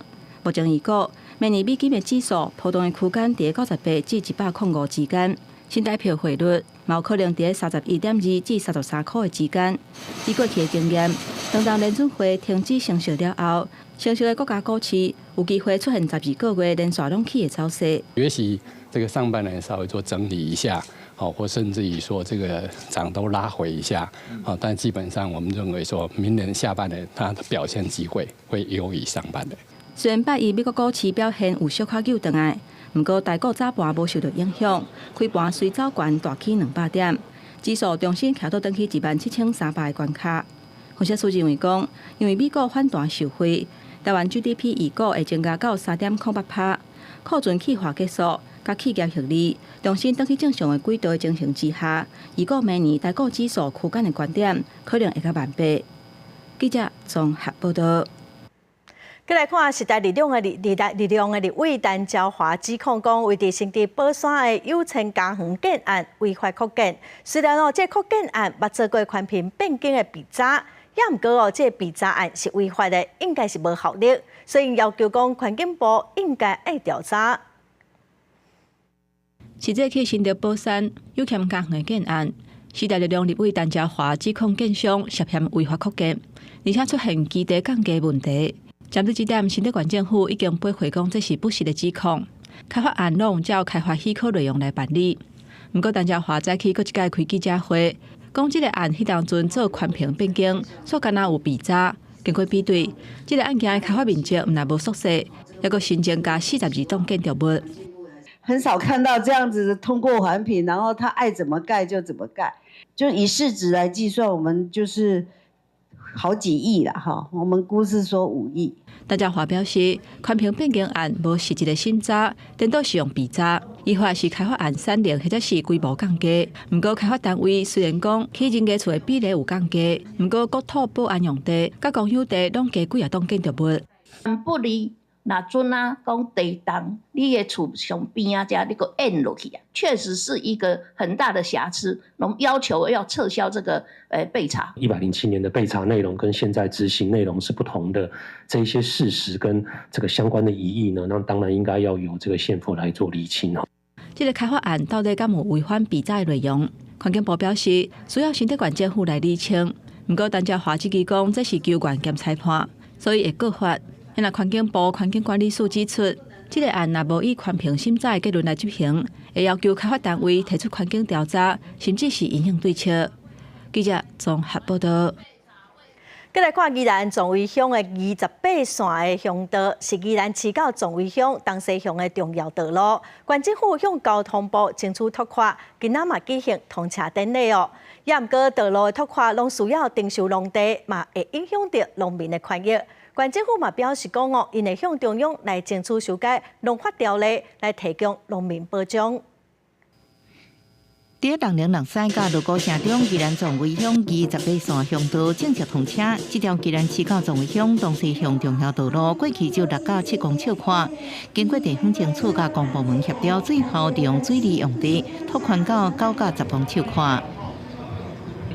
目前預估，明年美金的指數波動的區間佇98至105之間。新台幣匯率嘛有可能佇31.2至33塊的之間。以過去的經驗，當當聯準會停止升息了後，成熟的國家股市有機會出現12個月連續攏起的走勢。也許這個上半年稍微做整理一下，好，或甚至於說這個漲都拉回一下，好，但基本上我們認為說明年下半年它的表現機會會優於上半年。雖然拜一美國股市表現有小可扭轉來，毋過台股早盤無受著影響，開盤隨走懸大起200點，指數重新徛倒轉去17,300的關卡。分析師認為講，因為美股反彈受惠，台灣 GDP 預估會增加到3.08%，庫存去化結束，佮企業盈利重新轉去正常的軌道的情形之下，預估明年台股指數區間的懸點可能會到18,000。記者綜合報導。閣來看時代力量的立委陳椒華指控講，位佇新竹寶山的有錢家園建案違法擴建。雖然哦，這擴建案捌做過寬頻變更的備查，也毋過哦，這備查案是違法的，應該是無效力，所以要求講環境部應該愛調查。是這去新竹寶山有錢家園的建案，時代力量立委陳椒華指控建商涉嫌違法擴建，而且出現基地降低問題。針對這點，新竹縣政府已經駁回講這是不實的指控，開發案攏照開發許可內容來辦理。毋過，陳椒華早起閣一擺開記者會，講這个案彼當陣做寬頻變更，煞敢若有備查，經過比對，這个案件的開發面積毋但無縮細，猶閣新增加42棟建築物。很少看到這樣子通過環評，然後他愛怎麼蓋就怎麼蓋，就以市值來計算，我們就是好幾億啦，哈，我們估是說5億。陳椒華表示，寬頻變更案無實質的審查，顛倒是用備查，依法是開發案產量或者是規模降低。毋過開發單位雖然講起人家厝的比例有降低，毋過國土保安用地佮公有地攏加幾仔棟建築物。不離若陣啊，講地動，你的厝上邊仔遮，你閣淹落去啊，確實是一個很大的瑕疵。我們要求要撤銷這個備查。 107年的備查內容跟現在執行內容是不同的，這一些事實跟這個相關的疑義呢，那當然應該要由這個縣府來做釐清哦。這个開發案到底敢有違反備查的內容？環境部表示需要新竹縣政府來釐清。毋過陳椒華這支講這是球員兼裁判，所以會告發。若環境部環境管理署指出，這个案若無以環評審查的結論來執行，會要求開發單位提出環境調查，甚至是因應對策。記者綜合報道。閣來看宜蘭壯圍鄉的28線的鄉道，是宜蘭市到壯圍鄉東西向的重要道路。縣政府向交通部爭取拓寬，今仔嘛舉行通車典禮哦。也毋過道路的拓寬攏需要徵收農地，嘛會影響著農民的權益。縣政府嘛表示講哦，𪜶會向中央來爭取修改農法條例，來提供農民保障。佇6063佮鑼鼓聲中，宜蘭壯圍鄉28線鄉道正式通車。這條宜蘭市到壯圍鄉東西向重要道路，過去只有6到7公尺寬。經過地方爭取佮公部門協調，最後利用水利用地拓寬到9到10公尺寬。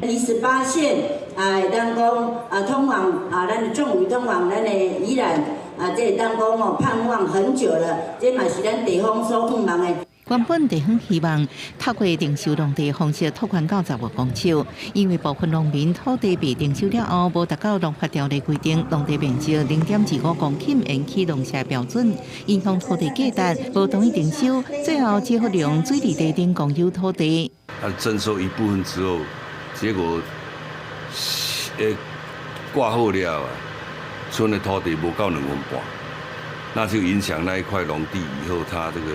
28線啊，會當講啊，通往啊，咱的壯圍通往咱的宜蘭啊，這會當講哦，盼望很久了，這嘛是咱地方所向望的。原本地方希望透過徵收農地方式拓寬到15公尺，因為部分農民土地被徵收了後，無達到農法條例規定農地面積0.25公頃會起農舍標準，影響土地價值，無同意徵收，最後只好利用水利地等公有土地。啊，徵收一部分之後，結果，蓋好了啊，賰的土地無夠2分半，那就影響那一塊農地以後，他這個。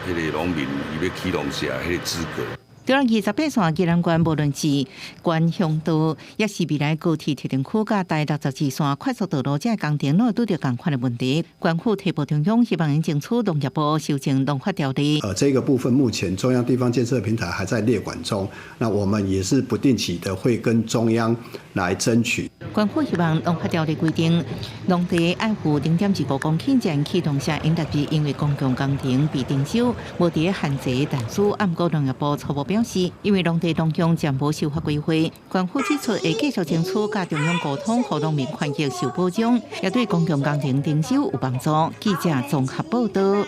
彼个農民伊欲起農舍，彼个資格。對了，28線宜蘭縣，無論是縣鄉道，抑是未來高鐵特定區佮台62線快速道路，這个工程攏會拄著仝款的問題。縣府提報中央，希望𪜶爭取農業部修正農法條例。這個部分目前中央地方建設平台還在列管中，那我們也是不定期的會跟中央來爭取。縣府希望農法條例規定，農地愛予0.25公頃才起農舍，應特別因為公共工程被徵收，無佇限制，但是毋過農業部初步表示，因為農地動向暫無修法規劃，縣府指出會繼續爭取佮中央溝通，予農民權益受保障，也對公共工程徵收有幫助。記者綜合報道。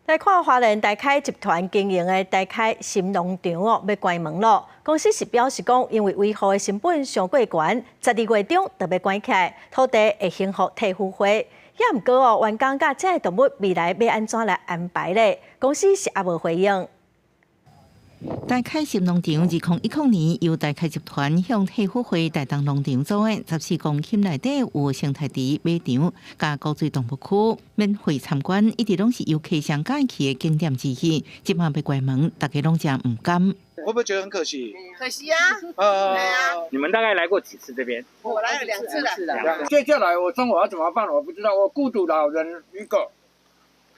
來看花蓮大開集團經營的大開新農場哦，欲關門囉。公司是表示講，因為維護的成本傷過懸，12月中就欲關起來，土地會還予退輔會。也毋過哦，員工佮這个動物未來欲按怎來安排咧？公司是猶無回應。大開新農場2010年由大開集團向退輔會台東農場租的14公頃內底有生態池、馬場、佮高水動物區，免費參觀，一直攏是遊客上佮意去的景點之一。這擺欲關門，大家攏誠毋甘。會不會覺得很可惜？可惜啊！你們大概來過幾次這邊？我來了兩次了。接下來我生活要怎麼辦？我不知道，我孤獨老人一個，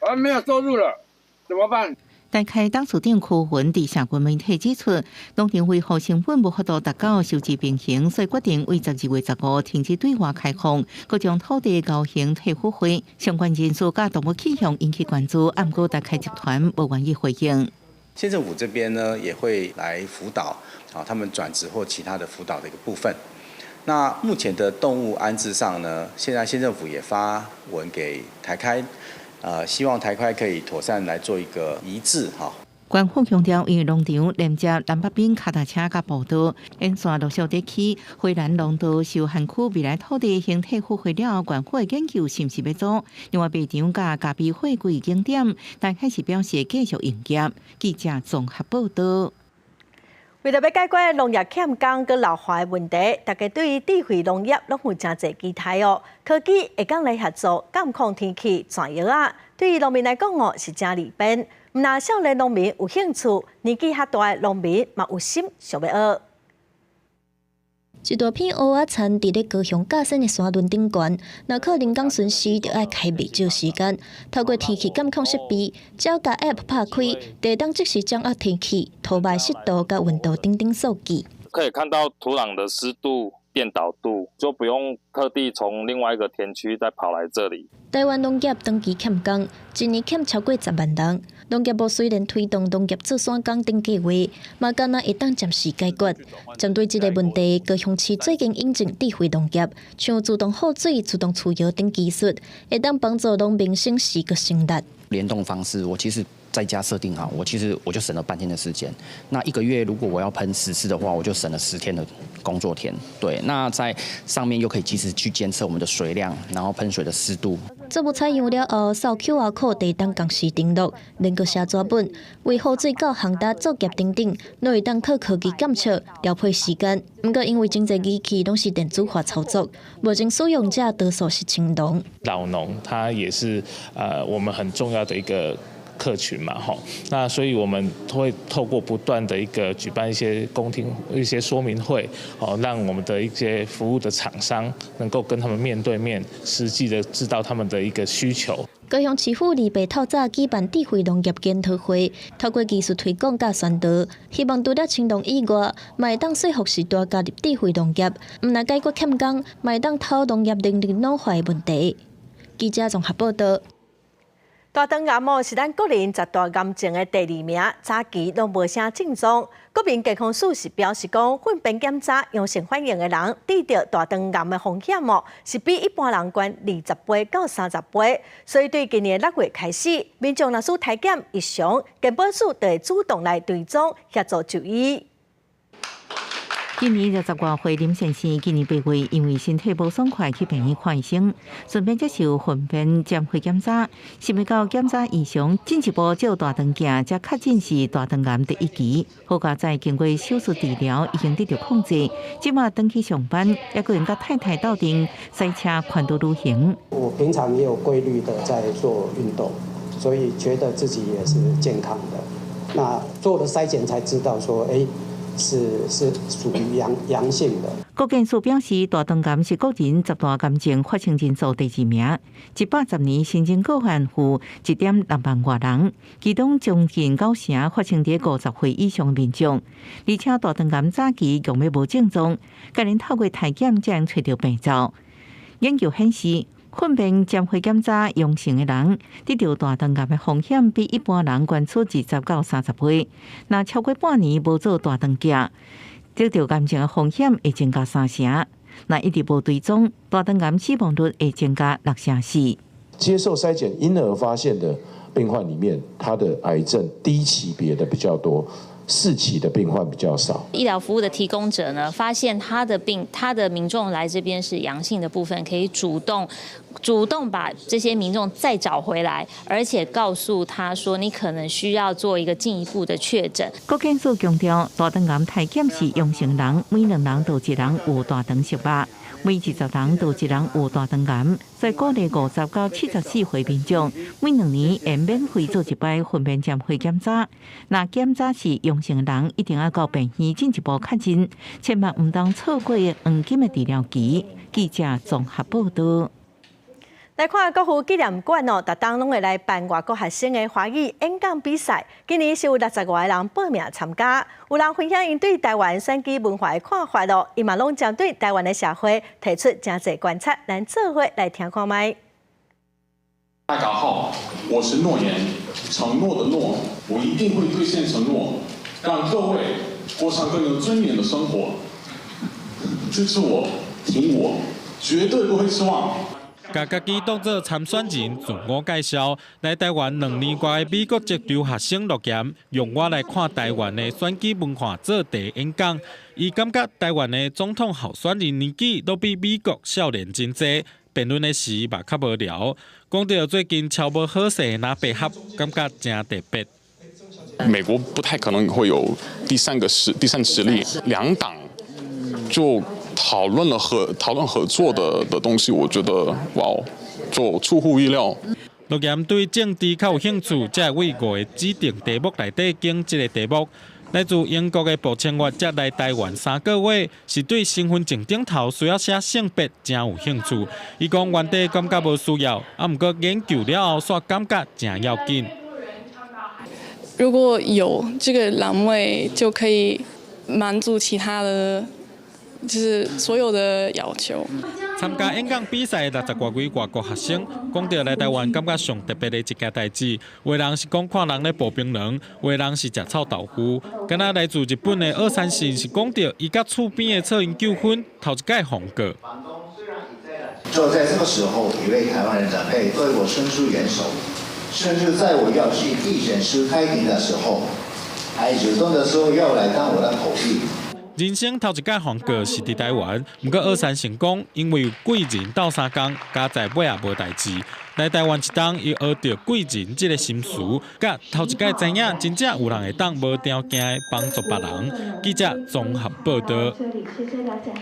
我沒有收入了，怎麼辦？台開董事長柯雲佇社群媒體指出，農場維護成本無法度達到收支平衡，所以決定為12月15停止對外開放，閣將土地交還退輔會。相關人士佮動物去向引起關注，毋過台開集團無願意回應。縣政府這邊呢，也會來輔導啊，他們轉職或其他的輔導的一個部分。那目前的動物安置上呢，現在縣政府也發文給台開。希望台開可以妥善來做一個移置哈。縣府強調，因為農場連接南北邊跤踏車佮步道，沿線陸續佇起，花蓮農道受限區未來土地興退輔會了後，縣府會研究是毋是欲租。另外，賣場佮咖啡貨櫃景點，但還是表示繼續營業。記者綜合報道。為著欲解決農業欠工佮老化的問題，大家對於智慧農業攏有誠濟期待哦。科技會當來協助監控天氣、傳藥仔，對於農民來講哦是誠利便。毋但少年農民有興趣，年紀較大的農民嘛有心想欲學。一大片烏仔田佇咧高雄甲新的山崙頂懸，若靠人工巡視，就愛開袂少時間。透過天氣監控設備，只要共 App 拍開，就會當即時掌握天氣、土壤濕度佮溫度等等數據。可以看到土壤的濕度、電導度，就不用特地從另外一個田區再跑來這裡。台灣農業長期欠工，一年欠超過10萬人。農業部雖然推動農業做山工等計劃，嘛敢若會當暫時解決。針對這個問題，高雄市最近引進智慧農業，像自動放水、自動除藥等技術，會當幫助農民省時閣省力。聯動方式，我其實在家設定好，我其實我就省了半天的時間。那一個月如果我要噴10次的話，我就省了10天的工作天。對，那在上面又可以及時去監測我們的水量，然後噴水的濕度。作物採樣了後，掃 QR code 就會當仝時登錄，連閣寫紙本，為雨水到烘焦作業等等，攏會當靠科技監測調配時間。毋過因為真濟儀器攏是電子化操作，目前使用者多數是青農。老農他也是我們很重要的一個客群嘛，吼，那所以我們會透過不斷的一個舉辦一些公聽、一些說明會，哦，讓我們的一些服務的廠商能夠跟他們面對面，實際的知道他們的一個需求。高雄市府2八透早舉辦智慧農業研討會，透過技術推廣佮宣導，希望除了青農以外，嘛會當說服序大加入智慧農業，毋但解決欠工，嘛會當偷農業能力老化的問題。記者綜合報道。大腸癌哦，是咱國人十大癌症的第二名，早期攏無啥症狀。國民健康署是表示講，糞便檢查陽性反應的人，得著大腸癌的風險哦，是比一般人懸20倍到30倍。所以對今年6月開始，民眾若是體檢異常，健保署就會主動來追蹤協助就醫。今年60外歲林先生，今年8月因為身體無爽快去病院看醫生，順便接受糞便檢血檢查，想袂到檢查異常，進一步照大腸鏡，才確診是大腸癌第一期。好佳哉經過手術治療，已經得到控制，這馬轉去上班，猶閣會佮太太鬥陣賽車環島旅行。我平常也有規律的在做運動，所以覺得自己也是健康的。那做了篩檢才知道說，欸，是屬於陽性的。國健署表示，大腸癌是國人十大癌症發生人數第二名，110年新增個案有1.6萬外人，其中將近九成發生佇50歲以上的民眾，而且大腸癌早期強欲無症狀，共𪜶透過體檢才會揣著病灶。研究顯示，糞便檢血檢查陽性的人，得著大腸癌的風險比一般人懸出20到30倍。若超過半年無做大腸鏡，得著癌症的風險會增加三成。若一直無追蹤，大腸癌死亡率會增加六成四。接受篩檢因而發現的病患裡面，他的癌症低期別的比較多。4期的病患比較少。醫療服務的提供者呢，發現他的病，他的民眾來這邊是陽性的部分，可以主動把這些民眾再找回來，而且告訴他說，你可能需要做一個進一步的確診。國健署強調，大腸癌體檢是陽性人，每兩人就一人有大腸息肉，每20人就一人有大腸癌，所以鼓勵50到74歲民眾每2年會免費做一擺糞便檢血檢查。若檢查是陽性人，一定要到病院進一步確認，千萬毋通錯過黃金的治療期。記者綜合報道。來看國父紀念館哦，逐冬攏會來辦外國學生的華語演講比賽。今年是有六十外个人報名參加。有人分享𪜶對台灣選舉文化的看法咯，伊嘛攏針對台灣的社會提出誠濟觀察，咱做伙來聽看覓。大家好，我是諾言，承諾的諾，我一定會兌現承諾，讓各位過上更有尊嚴的生活。支持我，挺我，絕對不會失望。共家己當做參選人自我介紹，來台灣2年外的美國籍留學生陸岩，用我來看台灣的選舉文化做題演講。伊感覺台灣的總統候選人年紀都比美國少年真濟，辯論的時嘛較無聊。講到最近超無好勢的藍白合，感覺誠特別。美國不太可能會有第三勢力，兩黨就討論合作的東西，我覺得哇，就出乎意料。陸岩對政治較有興趣，才會為五个指定題目內底揀這個題目。來自英國的薄清月才來台灣3個月，是對身份證頂頭需要寫性別誠有興趣。伊講原底感覺無需要，毋過研究了後，煞感覺誠要緊。如果有這個欄位，就可以滿足其他的，就是所有的要求。參加演講比賽的六十外位外國學生，講到來台灣感覺上特別的一件代誌，有的人是講看人咧剝檳榔，有的人是食臭豆腐。敢若來自日本的二三線是講到伊佮厝邊的蔡英糾紛，頭一擺予人告。就在這個時候，一位台灣人長輩對我伸出援手，甚至在我要去地檢署開庭的時候，還主動的說要來當我的口譯。人生頭一擺予人告是佇台灣，毋過二三成功，因為貴人鬥相共，加在尾也無代誌。來台灣一冬，伊學著貴人這个心思，佮頭一擺知影真正有人會當無條件的幫助別人。記者綜合報導。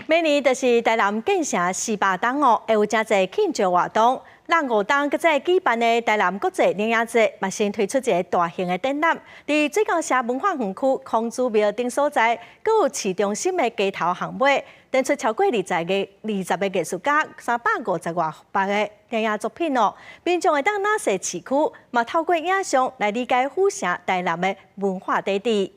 明年就是台南建成400冬哦，會有誠濟慶祝活動。咱五冬閣再舉辦的台南國際電影節，嘛先推出一个大型的展覽，佇水溝城文化園區孔子廟等所在，閣有市中心的街頭巷尾，展出超過20個藝術家350外幅的電影作品哦。民眾會當躝踅市區，嘛透過影像來理解府城台南的文化底蘊。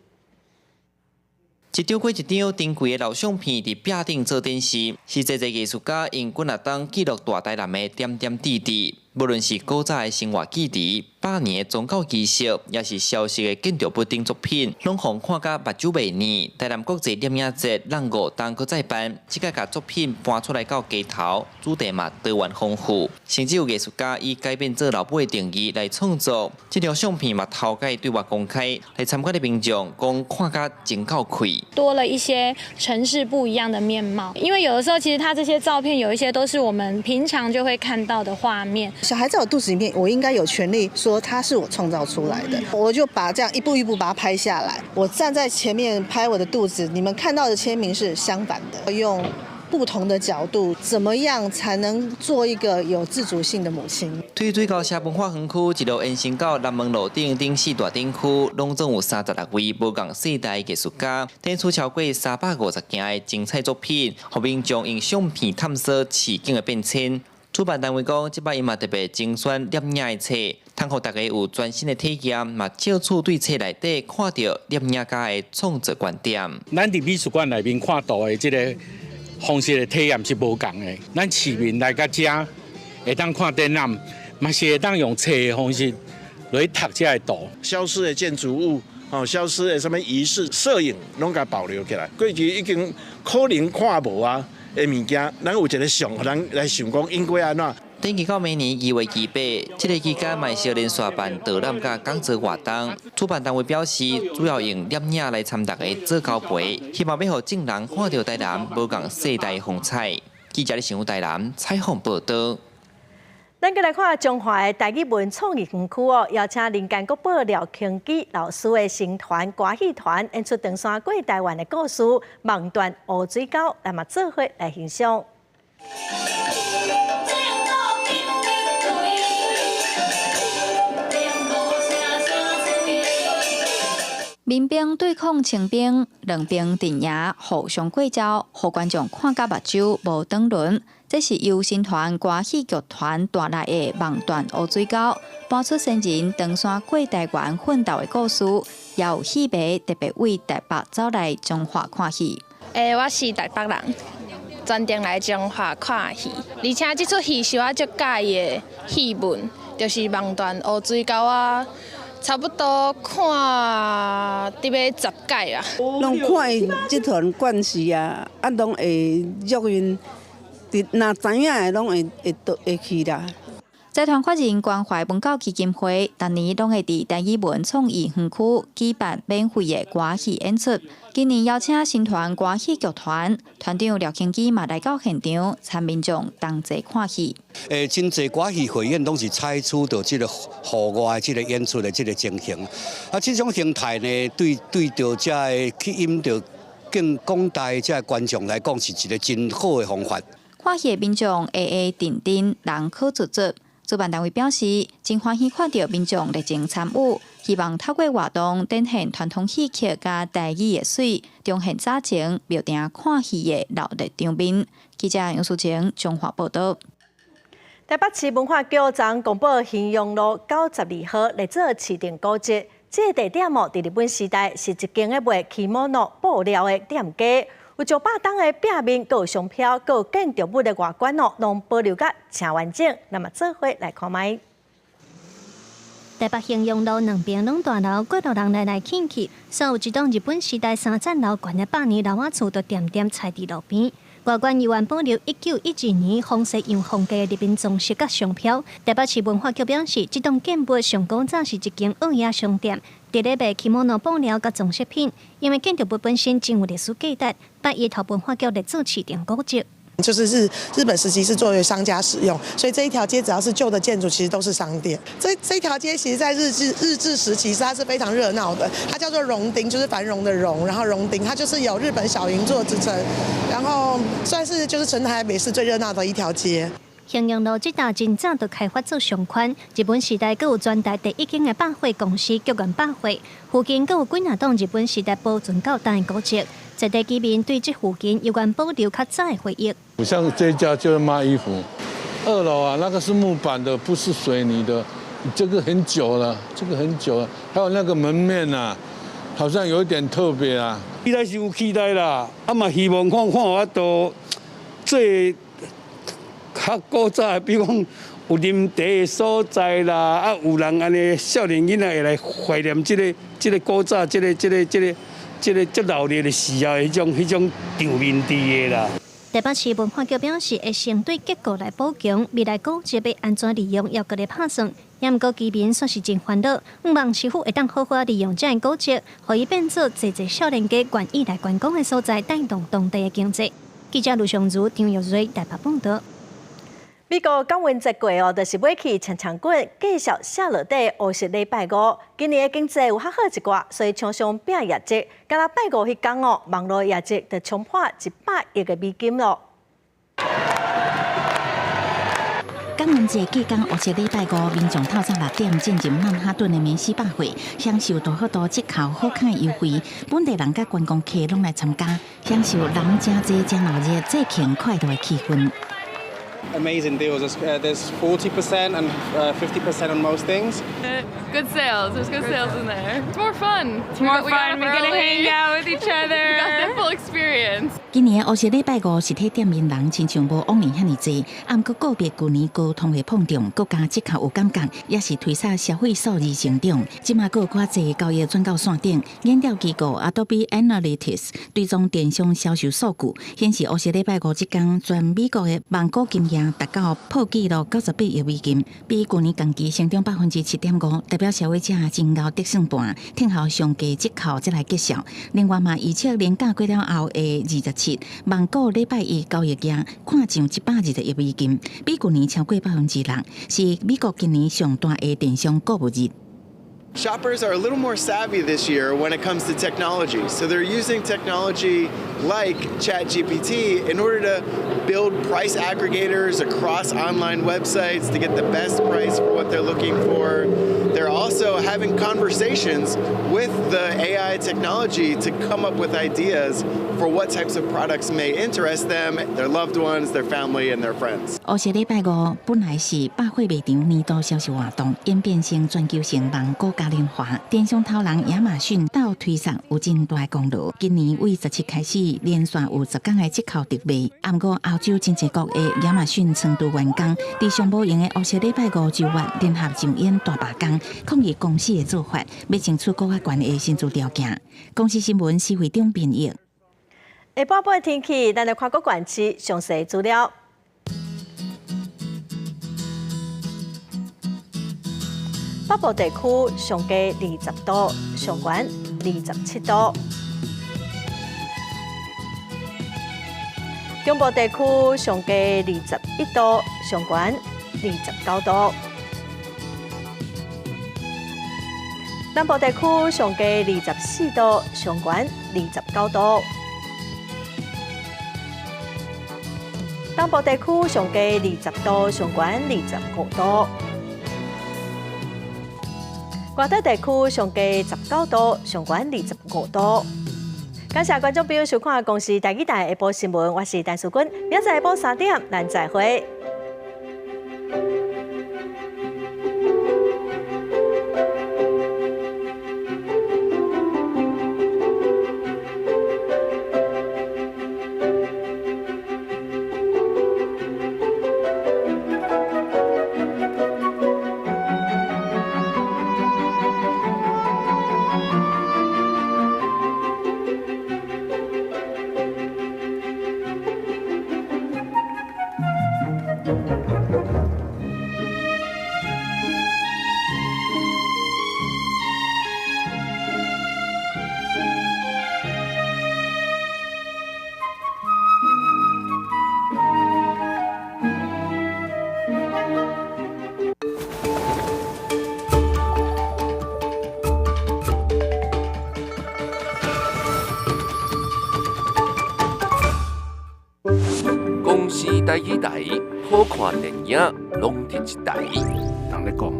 一張過一張珍貴的老相片，佇壁頂做展示，是濟濟藝術家用幾若冬記錄大台南的點點滴滴。無論是古早的生活記憶、百年的宗教儀式，抑是消失的建築物等作品，攏予人看甲目睭袂膩。台南國際攝影節咱五冬閣再辦，這擺共作品搬出來到街頭，主題嘛多元豐富，甚至有藝術家以改變做老母的定義來創作。這張相片嘛頭擺對外公開，來參觀的民眾講看甲真夠氣。多了一些城市不一樣的面貌，因為有的時候其實他這些照片有一些都是我們平常就會看到的畫面。小孩在我肚子裡面，我應該有權利說他是我創造出來的。我就把這樣一步一步把它拍下來。我站在前面拍我的肚子，你們看到的簽名是相反的。用不同的角度，怎麼樣才能做一個有自主性的母親？對水溝城文化園區一路延伸到南門路頂頂四大展區，攏總有36位無仝世代藝術家，展出超過350件的精彩作品，予民眾用相片探索市景的變遷。主辦單位講，這擺𪜶嘛特別精選攝影的冊，通予大家有全新的體驗，嘛借此對冊內底看著攝影家的創作觀點。咱佇美術館內面看到的這个方式的體驗是無仝的。咱市民來到遮，會當看展覽，嘛是會當用冊的方式來讀這个圖。消失的建築物，哦，消失的啥物儀式、攝影，攏共保留起來。過去已經可能看無啊的物件，咱有一个相，予咱來想講應該按怎。展期到明年2月28，這个期間嘛會連續辦導覽佮講座活動。主辦單位表示，主要用攝影來參大家做交陪，希望欲予眾人看著台南無仝世代風采。記者咧新聞台南採訪報導。咱閣來看彰化的台語文創意園區哦，邀請人間國寶廖鏗基老師的星團歌戲團演出長山過台灣的故事《望斷烏水溝》，來嘛做伙來欣賞。民兵對抗清兵，兩邊陣營互相過招，予觀眾看甲目睭無轉輪。這是由新團歌戲劇團帶來的望斷烏水溝，搬出先人登山過台灣奮鬥的故事，也有戲迷特別為台北走來彰化看戲。我是台北人，專程來彰化看戲，而且這齣戲是我足佮意的戲文，就是望斷烏水溝啊。差不多看得欲十擺啊。攏看伊這團慣勢啊，啊，攏會約𪜶，若知影的攏會會倒會去啦。財團法人關懷文教基金會，逐年攏會佇台語文創意園區舉辦免費的歌戲演出。今年邀請新團歌戲劇團團長廖興基嘛來到現場，參民眾同齊看戲。真濟歌戲匯演攏是採取著這个戶外這个演出的這个情形。啊，這種形態呢，對對著這个吸引著更廣大的這个觀眾來講，是一个真好的方法。看戲的民眾下下陣陣，人可足足。主辦單位表示，真歡喜看著民眾熱情參與，希望透過活動展現傳統戲曲佮台語的媠，重現早前廟埕看戲的熱鬧場面。記者楊淑晴彰化報導。台北市文化局昨公布衡陽路92號列做市定古蹟，這個地點哦，佇日本時代是一間咧賣 kimono 布料的店家，有上百棟的壁面，閣有商標，閣有建築物的外觀哦，攏保留甲誠完整。那麼做伙來看覓。台北衡陽路兩邊攏大樓，過路人來來去去，所有一棟日本時代三層樓懸的百年老仔厝，都恬恬踩佇路邊。外觀猶原保留1912年紅西洋風格的日本裝飾佮商標。台北市文化局表示，這棟建物上古早是一間蚵仔商店，佇咧賣 kimono 布料佮裝飾品。因為建築物本身真有歷史價值，拜依託文化局列做市定古蹟。就是日本時期是作為商家使用，所以這一條街只要是舊的建築，其實都是商店。這條街其實，在日治時期，它是非常熱鬧的。它叫做榮町，就是繁榮的榮，然後榮町，它就是有日本小銀座之稱，然後算是就是全台北市最熱鬧的一條街。衡陽路這搭真早就開發做商圈，日本時代閣有全台第一間的百貨公司菊元百貨，附近閣有幾若棟日本時代保存到今的古蹟，在地居民對這附近猶原保留較早的回憶。像這家就是賣衣服，二樓啊，那個是木板的，不是水泥的，這個很久了，這個很久了，還有那個門面啊，好像有一點特別啊。期待是有期待啦，啊嘛希望看看有法度做較古早的，比如講有啉茶的所在啦，啊有人按呢少年囡仔會來懷念這个古早，這个這熱鬧的時候，彼種場面佇的啦。台北市文化局表示，會先對結構來補強，未來古蹟欲按怎利用，猶閣咧拍算。也毋過居民算是真煩惱，向望市府會當好好利用這个古蹟，予伊變做濟濟少年家願意來觀光的所在，帶動當地的經濟。記者盧尚如、張玉瑞台北報導。美國感恩節過哦，就是尾去長長棍繼續寫落底烏色禮拜五。今年的經濟有較好一寡，所以廠商拼業績。敢若拜五彼工哦，網路業績就衝破100億个美金囉。感恩節隔工烏色禮拜五，民眾透早6點進入曼哈頓的梅西百貨，享受大幅度折扣、好康優惠。本地人佮觀光客攏來參加，享受人誠濟、誠鬧熱、節慶快樂的氣氛。 Amazing deals. There's 40% and 50% on most things. Good sales. There's good sales in there. It's more fun. It's more fun. We We get to hang out with each other. We got the full experience. 今年的烏色禮拜五實體店面人親像無往年遐爾濟，啊，毋過告別舊年高通貨膨脹，國家折扣有感覺，也是推捒消費數字成長。這馬閣有較濟交易轉到線頂，研調機構 Adobe Analytics 追蹤電商銷售數據，顯示烏色禮拜五這工全美國的網購金額達到破紀錄98億美金，比舊年同期成長7.5%，代表消費者真𠢕得算盤，聽候上低折扣才來結算。另外嘛，預測連假過了後的27，網購禮拜一交易額看上120億美金，比舊年超過6%，是美國今年上大的電商購物日。Shoppers are a little more savvy this year when it comes to technology. So they're using technology like ChatGPT in order to build price aggregators across online websites to get the best price for what they're looking for. They're also having conversations with the AI technology to come up with ideas for what types of products may interest them, their loved ones, their family, and their friends. 烏色禮拜五本來是百貨賣場年度銷售活動，演變成全球性網購嘉年華。電商頭人亞馬遜鬥推送有真大功勞。今年為17開始，連續有10工的折扣特賣。毋過歐洲真濟國的亞馬遜倉儲員工，佇上無閒的烏色禮拜五週末聯合上演大罷工，抗議公司的做法，欲爭取閣較懸的薪資條件。公視新聞施惠中編譯。下半晡天氣，咱來看各縣市詳細資料。北部地區上低20度，上懸27度；中部地區上低21度，上懸29度；南部地區上低24度，上懸29度；東部地區上低20度，上懸25度。外島地區上低19度，上懸25度。感謝觀眾朋友收看《公視台語台》下晡新聞，我是陳淑君，明仔載下晡3點，咱再會。公視台語台，好看電影攏佇這台。人咧講。